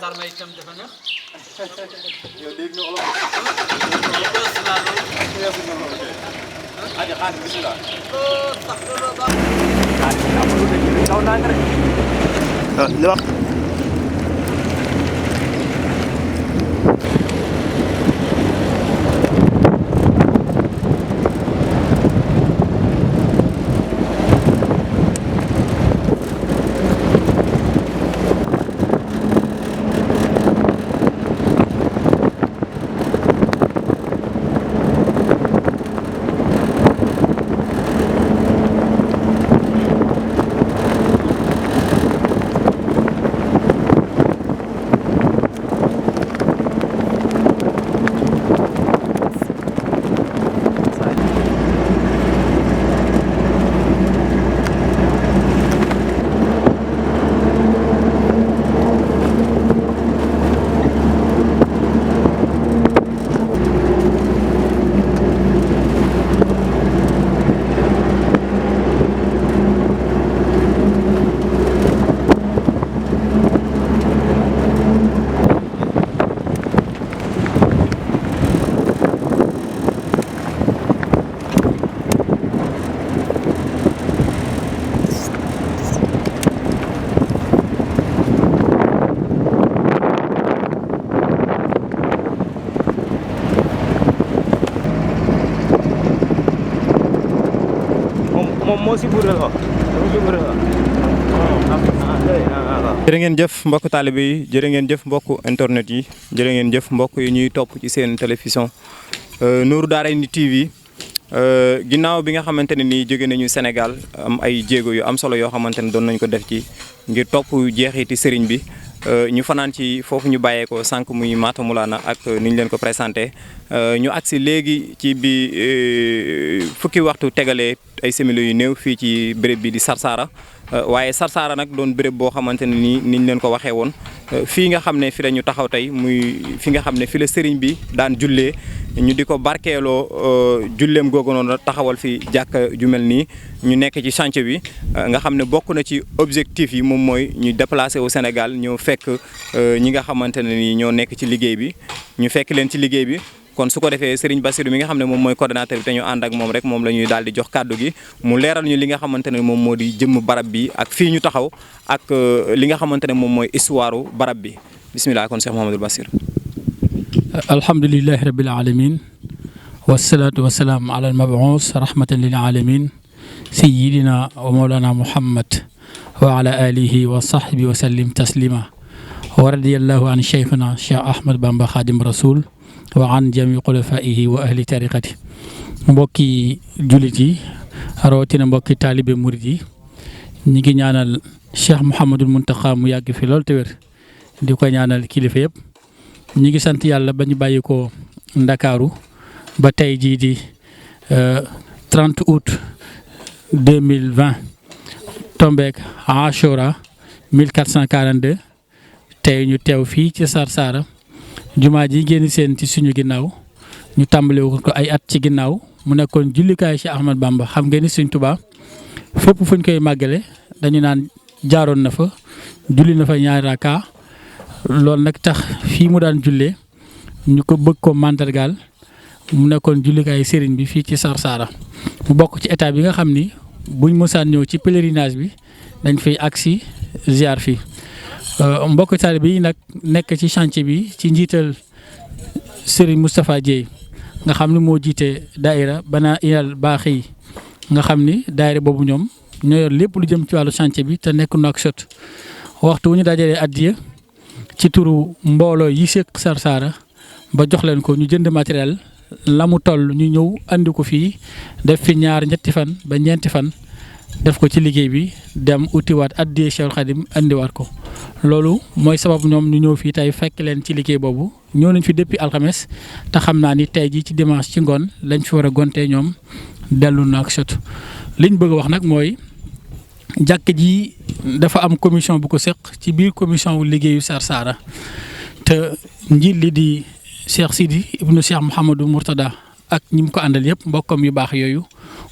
tàndarma itam dafa na yow dégg nga olof aja xaar bismillah jërë ngeen jëf mbokk taalibe yi jërë ngeen jëf mbokk internet yi jërë ngeen jëf mbokk yi ñuy topp ci seen télévision Nourou Darayni TV ginnaaw bi nga xamante ne nii jóge nañu Sénégal am ay jéego yu am solo yoo xamante ne doon nañ ko def ci ngir topp jeexiti sëriñ bi ñu fanaan ci foofu ñu bàyyeekoo sànq muy Matam Moulana ak ni ñu leen ko présenté ñu agsi léegi ci bi fukki waxtu tegalee ay simili yu néew fii ci béréb bi di Sarsara waaye Sarsara nag doon béréb boo xamante ne nii niñ leen ko waxee woon fii nga xam ne fi la ñu taxaw tey muy fi nga xam ne fi la sëriñ bi daan jullee ñu di ko barkeeloo julleem googu noonu taxawal fi jàkka ju mel nii ñu nekk ci chantier bi nga xam ne bokk na ci objectif yi moom mooy ñu déplacé au Sénégal ñëw fekk ñi nga xamante ne nii ñoo nekk ci liggéey bi ñu fekk leen ci liggéey bi. kon su ko defee Serigne Bassirou mi nga xam ne moom mooy coordonnateur bi te ñu ànd ak moom rek moom la ñuy daal di jox kàddu gi mu leeral ñu li nga xamante ne moom moo di jëmm barab bi ak fii ñu taxaw ak li nga xamante ne moom mooy histoire barab bi bisimilah kon Cheikh Mouhamadou Bassirou. alhamdulilahi rabbil alamin wasalaatu wasalaam ala al mabuus rahmatan lil alamin sayidina wa mawlana muhammad wa ala alihi wa sahbi wa sallim taslima wa radiyallahu an cheikhuna Cheikh Ahmad Bamba Khadim Rasoul wa an jami xulafaihi wa ahli tariqati mbokki jullit yi rawatina mbokki taalibe murid yi ñi ngi ñaanal Cheikh Mouhamadul Mountakha mu yàgg fi lool te wér di ko ñaanal kilifa yëpp ñi ngi sant yàlla ba ñu bàyyi ko Ndakaaru ba tey jii di 30 août 2020 tombeek Ashura 1442 tey ñu teew fii ci Sarsara jumaa ji génn seen ci suñu ginnaaw ñu tàmbale ko ay at ci ginnaaw mu nekkoon jullikaay ci Ahmad Bamba xam ngeen ni Sëriñ Tuubaa fépp fuñ koy màggale dañu naan jaaroon na fa julli na fa ñaari raka loolu nag tax fii mu daan jullee ñu ko bëgg ko mandargaal mu nekkoon jullikaay sëriñ bi fii ci Sarsara mu bokk ci état bi nga xam ni buñ mësaan ñëw ci pèlerinage bi dañ fay agsi ziar fii mbokk taalibe yi nag nekk ci chantier bi ci njiital Serigne Moustapha Dieye nga xam ni moo jiite daaira bana ilal baax yi nga xam ni daaira boobu ñoom ñoo yor lépp lu jëm ci wàllu chantier bi te nekk nak sot waxtu wu ñu dajalee addiya ci turu mbooloo yi seq Sarsara ba jox leen ko ñu jënd matériel la mu toll ñu ñëw andi ko fii def fi ñetti fan ba ñeenti fan def ko ci liggéey bi dem utiwaat addiya Cheikhoul Khadim andiwaat ko loolu mooy sabab ñoom ñu ñëw fii tey fekk leen ci liggéey boobu ñëw nañ fi depuis alxames te xam naa ni tey jii ci dimanche ci ngoon lañ fi war a gontee ñoom dellu na ak sot liñ bëgg a wax nag mooy jàkk ji dafa am commission bu ko seq ci biir commission wu liggéeyu Sarsara te njiit li di Cheikh Sidi ibnu Cheikh Mouhamadou Mourtada ak ñi mu ko àndal yëpp mbokkam yu baax yooyu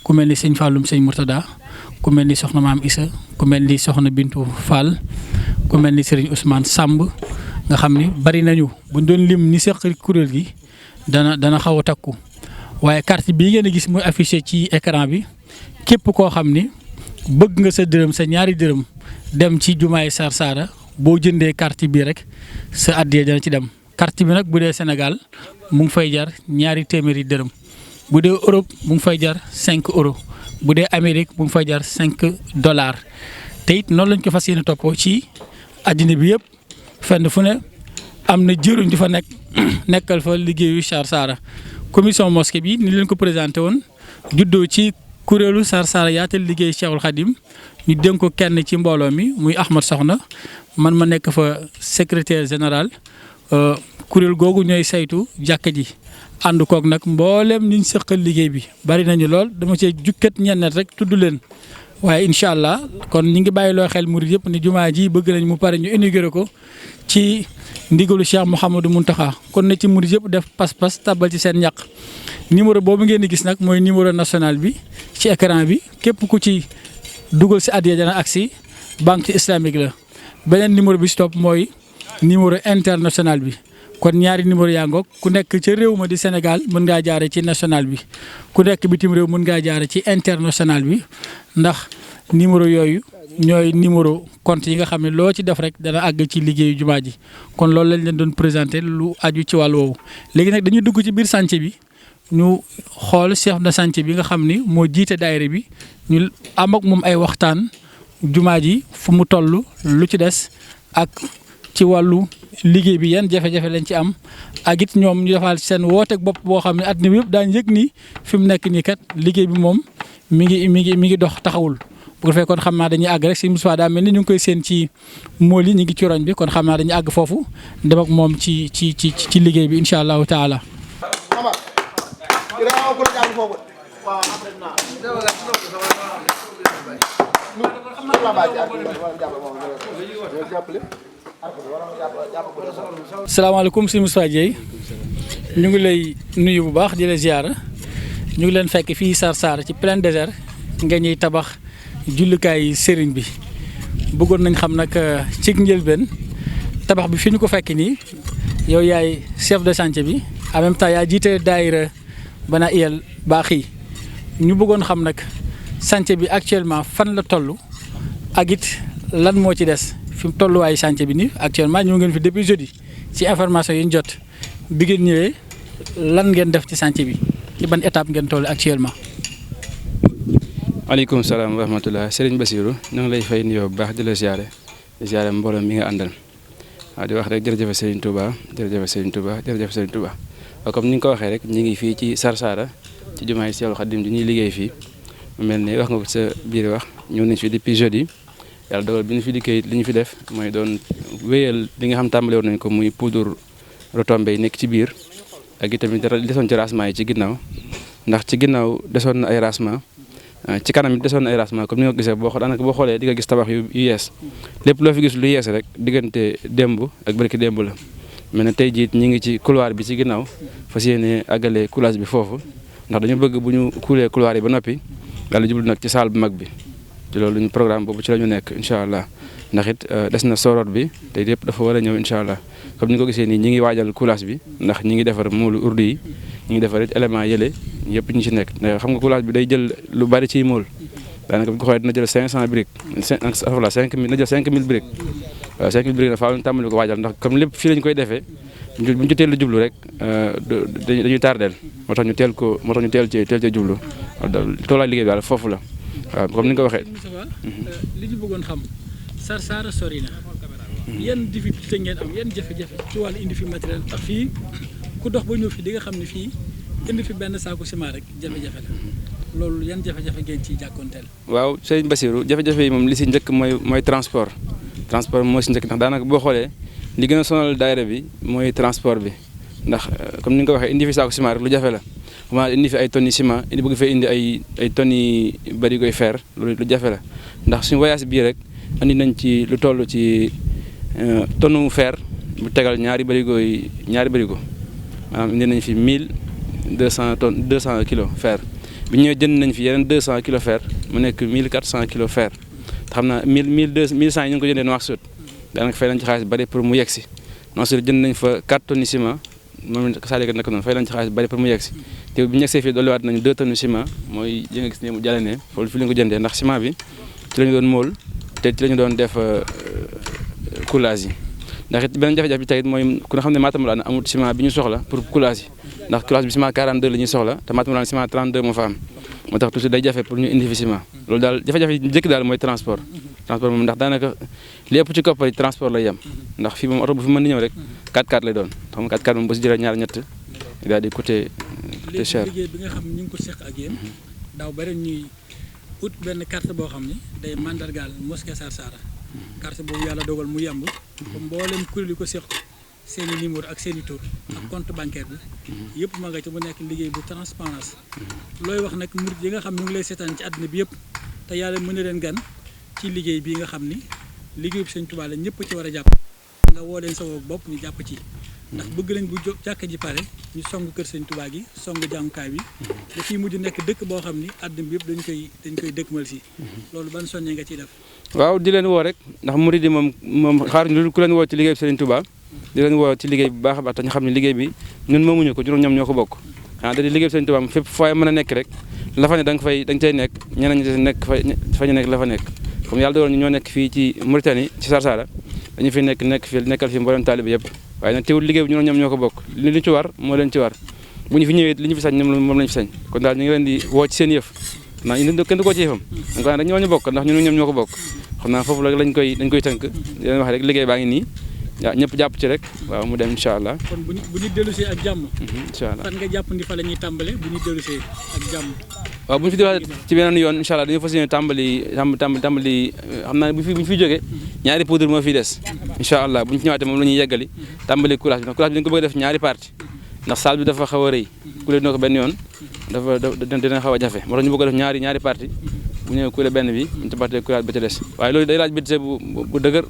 ku mel ni sëñ Falloum sëñ Mourtada ku mel ni soxna Maam Issa ku mel ni soxna Bintu Fall ku mel ni Serigne Ousmane Samb nga xam ni bari nañu buñ doon lim ni seq kuréel gi dana xaw a takku waaye carte bii ngeen a gis muy affiché ci écran bi képp koo xam ni bëgg nga sa dërëm sa ñaari dërëm dem ci jumaay Sarsara boo jëndee carte bi rek sa addiya dana ci dem. carte bi nag bu dee Sénégal mu ngi fay jar ñaari téeméeri dërëm bu dee Europe mu ngi fay jar 5 euros bu dee Amérique mu ngi fay jar $5 te it noonu lañ ko fas yéene toppoo ci àddina bi yëpp fenn fu ne am na jëruñ di fa nekkal fa liggéeyu Sarsara commission mosquée bi ni leen ko présenté woon juddoo ci kuréelu Sarsara yaatal liggéey Cheikhul Khadim ñu dénk ko kenn ci mbooloo mi muy Ahmad Soxna man ma nekk fa secrétaire général kuréel googu ñooy saytu jàkka ji ànd koog nag mboolem niñ sëqal liggéey bi bari nañu lool dama cee jukkat ñenn rek tudd leen waaye incha allah kon ñu ngi bàyyi loo xel murid yëpp ni jumaa ji bëgg nañ mu pare ñu inauguré ko ci ndigalu Cheikh Mouhamadou Mountakha kon na ci murid yëpp def pas-pas tabal ci seen ñaq numéro boobu ngeen di gis nag mooy numéro national bi ci écran bi képp ku ci dugal si addiya dana agsi banque islamique la beneen numéro bi si topp mooy numéro international bi kon ñaari numéro yaa ngoog ku nekk ca réew ma di Sénégal mën ngaa jaare ci national bi ku nekk bitim réew mën ngaa jaare ci international bi ndax numéro yooyu ñooy numéro compte yi nga xam ne loo ci def rek dana àgg ci liggéeyu jumaa ji kon loolu lañ leen doon présenté lu aju ci wàll woowu. léegi nag dañuy dugg ci biir chantier bi ñu xool chef de chantier bi nga xam ni moo jiite daayira bi ñu am ak moom ay waxtaan jumaa ji fu mu toll lu ci des ak ci wàllu liggéey bi yan jafe-jafe lañ ci am ak it ñoom ñu defal seen wooteeg bopp boo xam ne àddina bi yëpp daañu yëg ni fi mu nekk nii kat liggéey bi moom mi ngi dox taxawul. bu ko defee kon xam naa dañuy àgg rek si Moussa daa mel ni ñu ngi koy séen ci mool yi ñu ngi ci roñ bi kon xam naa dañuy àgg foofu dem ak moom ci liggéey bi incha allahu taala. salaamaaleykum si Moussa Dieye ñu ngi lay nuyu bu baax di la ziara ñu ngi leen fekk fii Sarsara ci plein désert nga ñuy tabax jullukaay sëriñ bi bëggoon nañ xam nag ci njëlbeen tabax bi fi ñu ko fekk nii yow yaay chef de chantier bi en même temps yaa jiite daayira bana iyal baax yi ñu bëggoon xam nag chantier bi actuellement fan la toll ak it lan moo ci des fi mu tolluwaayu chantier bi nii actuellement ñu ngeen fi depuis jeudi ci information yi ñu jot bi ngeen ñëwee lan ngeen def ci chantier bi ci ban étape ngeen toll actuellement. maaleykum salaam wa rahmatulah Serigne Bassirou ñu ngi lay fay nuyoo bu baax di la ziare mbooloo mi nga àndal waaw di wax rek jërëjëf Serigne Touba jërëjëf Serigne Touba jërëjëf Serigne Touba comme ni nga ko waxee rek ñu ngi fii ci Sarsara ci jumaay Cheikhul Khadim di ñuy liggéey fii mu mel ni wax nga ko sa biir wax ñëw nañ fi depuis jeudi yàlla dogal bi ñu fi liggéey li ñu fi def mooy doon wéyal li nga xam tàmbale woon nañ ko muy poudre retombé yi nekk ci biir ak itamit dara desoon ci racement yi ci ginnaaw ndax ci ginnaaw desoon na ay racement ci kanam it desoon na ay racement comme ni nga ko gisee daanaka boo xoolee di nga gis tabax yu yees lépp loo fi gis lu yees rek diggante démb ak barki démb la mais ne tey jiit ñi ngi ci couloir bi ci ginnaaw fas yéene àggale coulage bi foofu ndax dañu bëgg bu ñu couler couloir yi ba noppi daal di jublu nag ci salle bu mag bi ci loolu ñu programme boobu ci la ñu nekk incha allah ndax it des na soror bi te yëpp dafa war a ñëw incha allah comme ni nga ko gisee nii ñi ngi waajal coulage bi ndax ñi ngi defar moolu urdu yi ñi ngi defar it élément yële yëpp ñu ci nekk ndax xam nga coulage bi day jël lu bari ciy mool daanaka bu ko xoolee dina jël 500 briques voilà 5000 na jël 5000 briques waaw 5000 briques nag faaw ñu tàmbali ko waajal ndax comme lépp fii lañ koy defee bu ñu ci teel a jublu rek dañuy tardeel moo tax ñu teel cee jublu toolaay liggéey bi daal foofu la waaw comme ni nga ko waxee. li ñu bëggoon xam Sarsara sori na yan difficulté ngeen am yan jafe-jafe ci wàllu indi fi matériel ndax fii ku dox ba ñëw fi di nga xam ne fii indi fi benn saako ciment rek jafe-jafe la loolu yan jafe-jafe ngeen ciy jàkkoonteel. waaw Serigne Bassirou jafe-jafe yi moom li si njëkk mooy transport moo si njëkk ndax daanaka boo xoolee li gën a sonal daayira bi mooy transport bi ndax comme ni nga ko waxee indi fi saako ciment rek lu jafe la comment indi fi ay tonnes ciment bëgg fee indi ay tonnes yi bari koy fer loolu lu jafe la ndax suñu voyage bii rek andi nañ ci lu toll ci tonne fer bu tegal ñaari barigo maanaam indi nañ fi 1200 tonnes 200 kilos fer bi ñëwee jënd nañ fi yeneen 200 kilos fer mu nekk 1400 kilos fer te xam naa 1100 yi ñu ngi ko jëndee Nouakchott daanaka fay nañ ci xaalis bari pour mu yegsi ensuite jënd nañ fa 4 tonnes ciment moom Salick naka noonu fay lañ ci xaalis bari pour mu yegg si te bu ñu yegsee fii dolliwaat nañu 2 tonnes ciment mooy yi nga gis ne mu jàlle ne foofu fi lañ ko jëndee ndax ciment bi ci la ñu doon móol te ci la ñu doon def coulage yi ndax it beneen jafe-jafe bi tey mooy ku nga xam ne Matam Mulane amul ciment bi ñu soxla pour coulage yi ndax coulage bi ciment 42 la ñuy soxla te Matam Mulane ciment 32 moo fa am moo tax toujours day jafe pour ñu indi fi ciment loolu daal jafe-jafe yi njëkk daal mooy transport moom ndax daanaka li ëpp ci koppar yi transport lay yem ndax fii moom oto bu fi mën di ñëw rek 4x4 lay doon xam nga 4x4 moom ba si jëlee ñaar ñett daal di coûter cher. liggéey bi nga xam ne ñu ngi ko seq ak yéen daaw bari ñuy ut benn carte boo xam ne day mandargaal mosquée Sarsara carte boobu yàlla dogal mu yemb comme mboolem kuréel yi ko seq seen i numéro ak seen i tur ak compte bancaire bi yëpp ma nga ci mu nekk liggéey bu transparence looy wax nag murid yi nga xam ñu ngi lay seetaan ci àdduna bi yëpp te yàlla mën na leen gan ci liggéey bii nga xam ni liggéey bi Sëñ Tuubaa la ñëpp ci war a jàpp nga woo leen sa bopp ñu jàpp ci ndax bëgg nañ bu jàkka ji pare ñu song kër Sëñ Tuubaa gi song jàngukaay bi da fii mujj nekk dëkk boo xam ni àdduna bi yëpp dañ koy dëkkmal si loolu ban soññee nga ciy def. waaw di leen woo rek ndax murid yi moom xaar ñu ku leen woo ci liggéey bi Sëñ Tuubaa di leen woo ci liggéey bu baax a baax te ñu xam ne liggéey bi ñun moomuñu ko ñoom ñoo ko bokk da di liggéey bi Sëñ Tuubaa fépp fooy mën a nekk rek la fa ne da nga cay nekk ñeneen ñi nekk fa ñu nekk la fa nekk comme yàlla dogal ñu ñoo nekk fii ci Mauritanie ci Sarsara dañu fi nekk fii nekkal fi mboolem taalibe yëpp waaye nag teewul liggéey bi ñoom ñoo ko bokk li ñu ci war moo leen ci war bu ñu fi ñëwee li ñu fi sañ moom lañu fi sañ kon daal ñu ngi leen di woo ci seen yëf naa kenn du ko ci yëfam donc rek ñoo ñu bokk ndax ñun ñoom ñoo ko bokk xam naa foofu la dañ koy tënk di leen wax rek liggéey baa ngi nii waaw ñëpp jàpp ci rek waaw mu dem incha allah. kon bu ñu dellusee ak jàmm. incha allah fan nga jàpp ni fa la ñuy tàmbale bu ñu dellusee ak jàmm. waaw bu ñu fi delluwaat ci beneen yoon incha allah dañu fas yéene tàmbali xam naa bu ñu fi jógee ñaari poudre moo fi des incha allah bu ñu fi ñëwaatee moom la ñuy yeggali tàmbali coulage bi ndax coulage bi dañu ko bëgg a def ñaari partie ndax salle bi dafa xaw a rëy coulé dina ko benn yoon dina xaw a jafe moo tax ñu bëgg a def ñaari partie bu ñëwee coulé benn bi ñu tabatee coulage ba ca des waaye loolu day laaj budget bu dëgër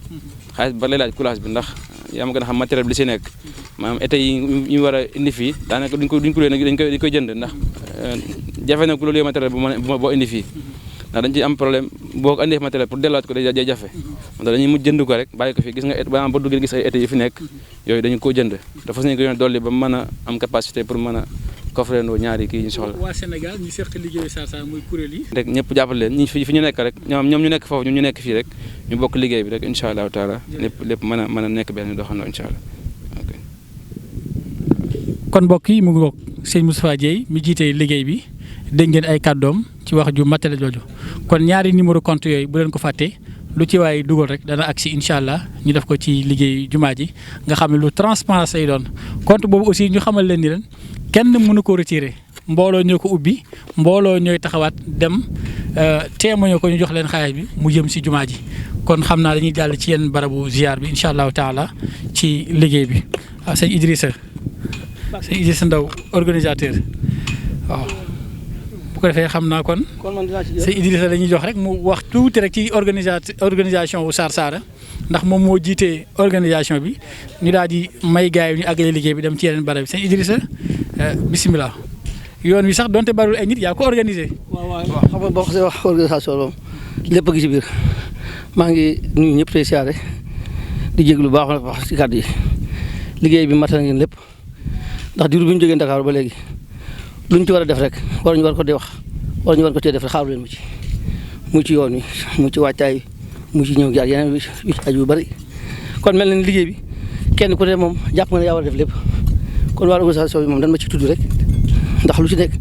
xaalis ba lay laaj coulage bi ndax yaa ma gën a xam matériel bi li si nekk maanaam été yi ñu war a indi fii daanaka duñ ko lee nag dañ koy jënd ndax jafe na ku loolu matériel boo indi fii ndax dañ ci am problème boo ko andee matériel pour delluwaat ko day jafe moo tax dañuy mujj jënd ko rek bàyyi ko fii gis nga ba duggee gis ay été yi fi nekk yooyu dañu ko jënd dafa nañ ko yoon dolli ba mën a am capacité pour mën a coffrendoo ñaari kii ñu soxla. waa Sénégal ñu seq liggéeyu Sarsara muy kuréel yi. rek ñëpp jàppale leen ñi fi ñu nekk rek ñoom ñu nekk foofu ñu nekk fii rek ñu bokk liggéey bi rek incha allahu taala lépp mën a nekk benn doxandoo incha allah. kon mbokk yi mu ngi bokk sëñ Moustapha Dieye mi jiite liggéey bi dégg ngeen ay kàddoom ci wax ju matériel jooju kon ñaari numéro compte yooyu bu leen ko fàtte lu ci waay dugal rek dana agsi incha allah ñu def ko ci liggéey jumaa ji nga xam ne lu transparence lay doon compte boobu aussi ñu xamal leen ni leen kenn mënu ko retiré mbooloo ñoo ko ubbi mbooloo ñooy taxawaat dem témoigné ko ñu jox leen xaalis bi mu jëm si jumaa ji kon xam naa dañuy jàll ci yenn barabu ziar bi incha allahu taala ci liggéey bi waaw sëñ Idrissa Ndaw organisateur waaw bu ko defee xam naa kon sëñ Idrissa la ñuy jox rek mu wax tuuti rek ci organisation wu Sarsara ndax moom moo jiitee organisation bi ñu daal di may gaay yi ñu àggale liggéey bi dem ci yeneen barab bi sëñ Idrissa bisimilah yoon wi sax donte bariwul ay nit yaa ko organisé. waaw xam nga boo xasee wax organisation moom lépp a ngi ci biir maa ngi nuyu ñëpp tey siyaare di jéglu lu baax nag wax ci kàddu yi liggéey bi matal ngeen lépp ndax diiru bi ñu jógee Dakar ba léegi luñ ci war a def rek war ko di wax ñu war ko cee def rek xaaru leen mu ci yoon wi mu ci wàccaay mu ci ñëw jaar yeneen yu ci aju yu bari kon mel na ni liggéey bi kenn ku ne moom jàpp nga ne yaa war a def lépp kon waa organisation bi moom dañ ma ci tudd rek ndax lu ci nekk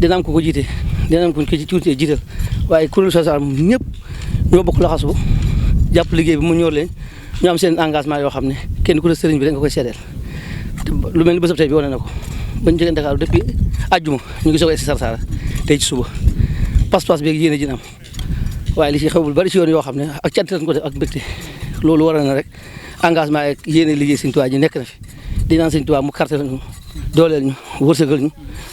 dina am ko jiite dina am ko ci jiital waaye kuréelu Sarsara moom ñëpp ñoo bokk laxasu jàpp liggéey bi mu ñor leen ñu am seen engagement yoo xam ne kenn ku ne sëriñ bi rek nga koy seedeel lu mel ni bésab tey bi wane na ko bañ jógee Dakar depuis àjjuma ñu ngi soog a egsi Sarsara tey ci suba pas-pas beeg yéene ji am waaye li ci xew bu bari ci yoon yoo xam ne ak cant lañ ko def ak mbégte loolu waral na rek engagement ak yéene liggéey Sëñ Tuubaa ji nekk na fi di naan Sëñ Tuubaa mu carte ñu dooleel ñu wërsëgal ñu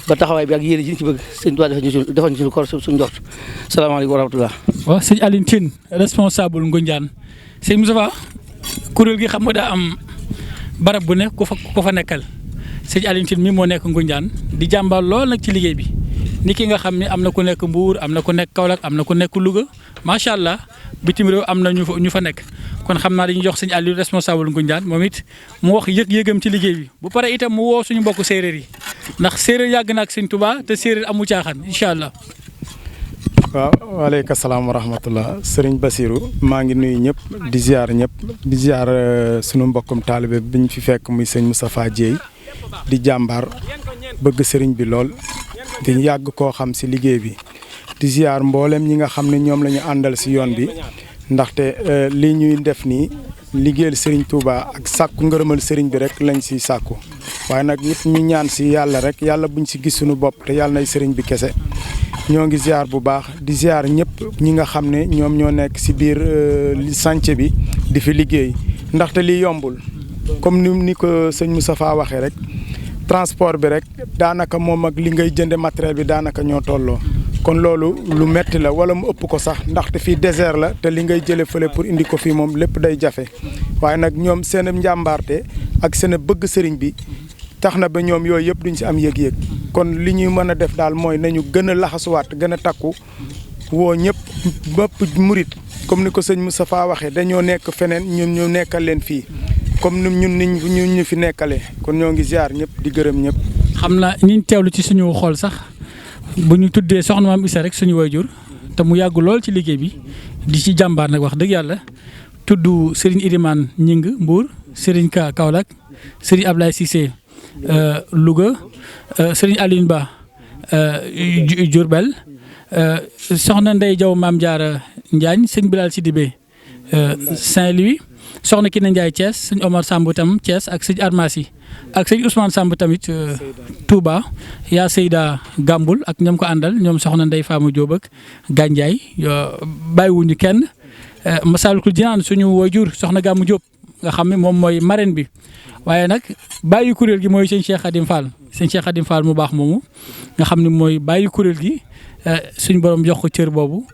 ba taxawaay bi ak yéene ji ñu ci bëgg Sëñ Tuubaa defal ñu ci lu ko suñu njort salaamaaleykum wa rahmatulah. waaw sëñ Alioune Tine responsable Ngoundiane sëñ Moustapha kuréel gi xam nga daa am barab bu ne ku fa nekkal sëñ Alioune Tine mi moo nekk Ngoundiane di jàmbaar lool nag ci liggéey bi ni ki nga xam ne am na ku nekk Mbour am na ku nekk Kaolack am na ku nekk Louga macha allah bitim réew am na ñu fa nekk kon xam naa dañuy jox sëñ Aliou responsable Ngoundiane moom it mu wax yëg-yëgam ci liggéey bi bu pare itam mu woo suñu mbokk séeréer yi ndax séeréer yàgg na ak sëñ Touba te séeréer amu caaxaan incha allah. waaw waaleykum salaam wa rahmatullah Serigne Bassirou maa ngi nuyu ñëpp di ziar sunu mbokkum taalibe bi ñu fi fekk muy sëñ Moustapha Dieye di jàmbaar bëgg sëriñ bi lool di yàgg koo xam si liggéey bi di ziar mboolem ñi nga xam ne ñoom la ñu àndal si yoon bi ndaxte lii ñuy def nii liggéeyal sëriñ Touba ak sàkku ngërëmal sëriñ bi rek lañ si sàkku waaye nag it ñu ñaan si yàlla rek yàlla buñ si gis suñu bopp te yàlla nay sëriñ bi kese. ñoo ngi ziar bu baax di ziar ñëpp ñi nga xam ne ñoom ñoo nekk si biir chantier bi di fi liggéey ndaxte lii yombul comme ni ko sëñ Moustapha waxee rek transport bi rek daanaka moom ak li ngay jënde matériel bi daanaka ñoo tolloo kon loolu lu metti la wala mu ëpp ko sax ndaxte fii désert la te li ngay jële fële pour indi ko fii moom lépp day jafe waaye nag ñoom seen njàmbaarte ak seen bëgg sëriñ bi tax na ba ñoom yooyu yëpp duñ si am yëg-yëg kon li ñuy mën a def daal mooy nañu gën a laxasuwaat gën a takku woo ñëpp bépp murit comme ni ko sëñ Moustapha waxee dañoo nekk feneen ñun ñu nekkal leen fii comme ñun ñu fi nekkalee kon ñoo ngi ziar ñëpp di gërëm ñëpp. xam naa ñi teewlu ci suñu xool sax bu ñu tuddee soxna Maam Issa rek suñu wayjur te mu yàgg lool ci liggéey bi di ci jàmbaar nag wax dëgg yàlla tudd Serigne Ilimane Ñing Mbour Serigne Ka Kaolack Serigne Ablaye Cissé Louga Serigne Aline Ba Diourbel soxna Ndeye Diaw Mame Diarra Njaañ sëñ Bilal Sidibé Saint-Louis soxna Kine Ndiaye Thiès sëñ Omar Samb tam Thiès ak sëñ Armassi ak sëñ Ousmane Samb tamit Touba yaa Seyda Gamboul ak ñoom ko àndal ñoom soxna Ndeye Fama Diop ak Gandiaye bàyyiwuñu kenn Massalikul Jinaan suñu wajur soxna Gamou Diop nga xam ne moom mooy marraine bi waaye nag bàyyi kuréel gi mooy sëñ Cheikh Khadim Fall sëñ Cheikh Khadim Fall mu baax moomu nga xam ne mooy bàyyi kuréel gi suñ borom jox ko cër boobu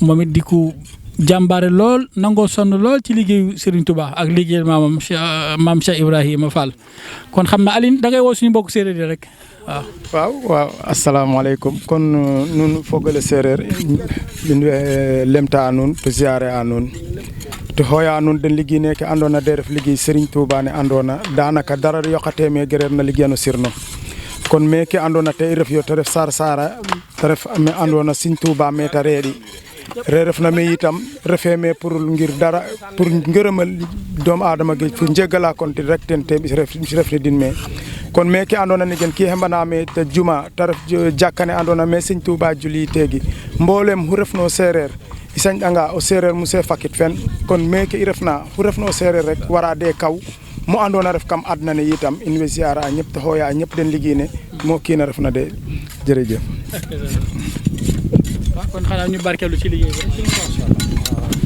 moom it di ko jàmbaare lool nangoo sonn lool ci liggéeyu Serigne Touba ak liggéeyu maam Cheikh Ibrahima Fall kon xam na Aline da ngay woo suñu mbokk séeréer yi rek waaw. waaw asalaamaaleykum kon nun fogole séeréer lemta a nuun to ziare a nuun to hooya nuun den liggéey neke andoona de ref liggéey Serigne Touba ne andoona daanaka dara yoqate me gereer na liggéey no sirno kon meke andoona te i ref yo te ref Sarsara te ref me andoona Serigne Touba me ta reeɗi ref na me itam refe me pour ngir dara pour ngërëmal doomu aadama ge pour njegala kon ti rek ten te refni din me kon meke andoona ne gen ki xembaname te juma te ref jakkane andoona me Serigne Touba juli teegi mboolem xu refno séeréer i sañ'anga o séeréer mose fakit fen kon meke i refna xu refna o séeréer rek wara de kaw mu andoona ref kam adna ne itam in way ziara a ñëpp te xooya a ñëpp den liggéey ne moo kiina refna de jërëjëf kon xanaa ñu barkeelu ci liggéey bi